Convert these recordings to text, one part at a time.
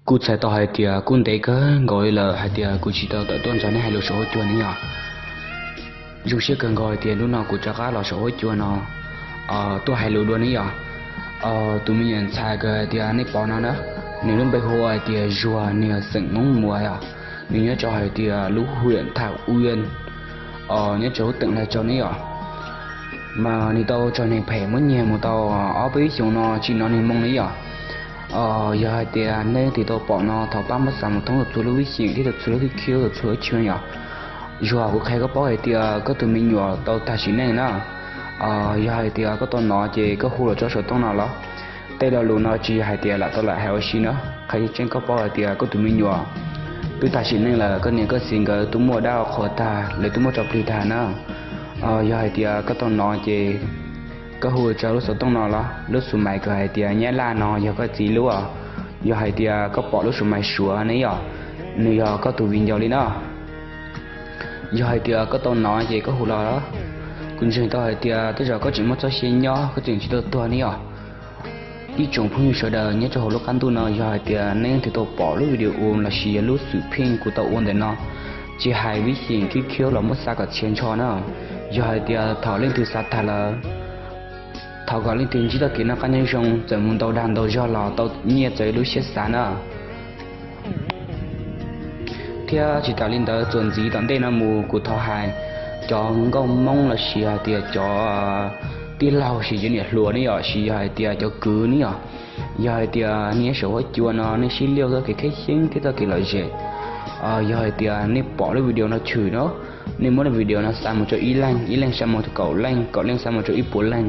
Kuj txhais tau hais tias kuj ntev kawg nkaus li lawm hais tias kuv tsis tau tawm tuaj nrog nej hais lus saum huab cua ne yom. Zoo siab kawg nkaus hais tias hnub no kuv rov qab los saum huab cua no tuaj hais lus dua ne yom. Tus me nyuam ntxhais kawg hais tias nej pom no na, nws lub npe hu ua hais tias Zuag, nws yog xeem Hmoob Muas os. Nws nyob rau hais tias lub huyện Thảo Nguyên, nyob rau lub tỉnh Lai Châu ne yom. Mas nws tau raug neeg phem muab nyiag mus tau ob peb xyoos no tsis hnov nws moo ne yom. Yog hais tias nej twb tau pom no thov pab muab xa mus thoob rau txhua lub vib xyeem thiab rau txhua lub khib khib rau txhua lub chaw yom. Zuag, kuv qhia koj paub hais tias koj tus me nyuam tau tag sim neej na. Yog hais tias koj tau hnov ces koj hu los rau saum tooj no los. Tej lo lus no tsis yog hais tias lam tau lam hais ua si na, qhia tseeb koj paub hais tias koj tus me nyuam twb tag sim neej lawm, koj niam koj txiv nkawd twb muaj dab qhua tag, lawv twb muab tso plig tag na. Yog hais tias koj tau hnov ces koj hu rau lub xov tooj no los, lub xu mais kawg hais tias Nyab Laj no yog koj txiv lub. Yog hais tias koj pom lub xu mais Suav ne yom, nws yog koj tus viv ncaus li na. Yog hais tias koj tau hnov ces koj hu los. Kuv ntseeg tau hais tias tej zaum koj tseem muaj txoj sia nyob, koj tseem tsis tau tuag ne yom. Ib tsoom phooj ywg sawv daws nyob rau hauv lub qab ntuj no, yog hais tias nej twb tau pom lub video lossis yog lub xwm pheej kuv tau ua ntawm no, tsis hais vib xyeem khib khib los muab xa kom txhia ntsho na. Yog hais tias thaum leej twg xa tag lawm, thov kom leej twg ntsib txoj kev noj qab nyob zoo, txawm mus ntau dag ntau zog los tau nyiaj raws lub siab xav na. Thiab tsis tas li ntawd, txuas ntxiv tom ntej no mus kuv thov hais cov nkauj Hmoob lossis hais tias cov tij laug lossis cov niam hluas ne yom, lossis yog hais tias cov kwv ne yom. Yog hais tias nej nyob saum huab cua no nej sib liauj txoj kev khib xeeb thiab txoj kev lom zem, yog hais tias nej pom lub video no tshwm no, nej muab lub video no xa mus rau ib leeg, ib leeg xa mus rau kaum leej, kaum leej xa mus rau ib puas leeg,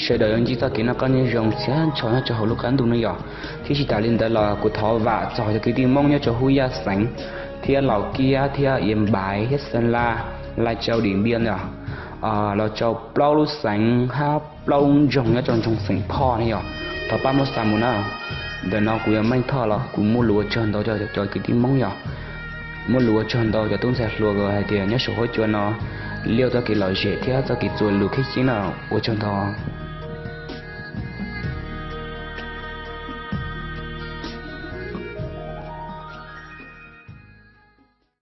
sawv daws yuav ntsib txoj kev noj qab nyob zoo txhia ntsho nyob rau hauv lub qab ntuj no yom. Thiab tsis tas li ntawd los kuv thov vam txog cov kwv tij Hmoob nyob rau Hub Yaj xeev, thiab Laus Kiab thiab Iab Npaiv thiab Xeeb Laj, Lai Châu, Điện Biên yom, los rau plaub lub xeev hab plaub lub nroog nyob rau nroog xeem Phoj ne yom. Thov pab muab xa mus na. Ntawm no kuv yog Meej Thoj los kuv muaj lus ua tsaug ntau rau cov kwv tij Hmoob yom. Muaj lus ua tsaug ntau cov tub ntxhais hluas hais tias nyob saum huab cua no liauj txoj kev lom zem thiab txoj kev txuas lus khib xeeb no, ua tsaug ntau.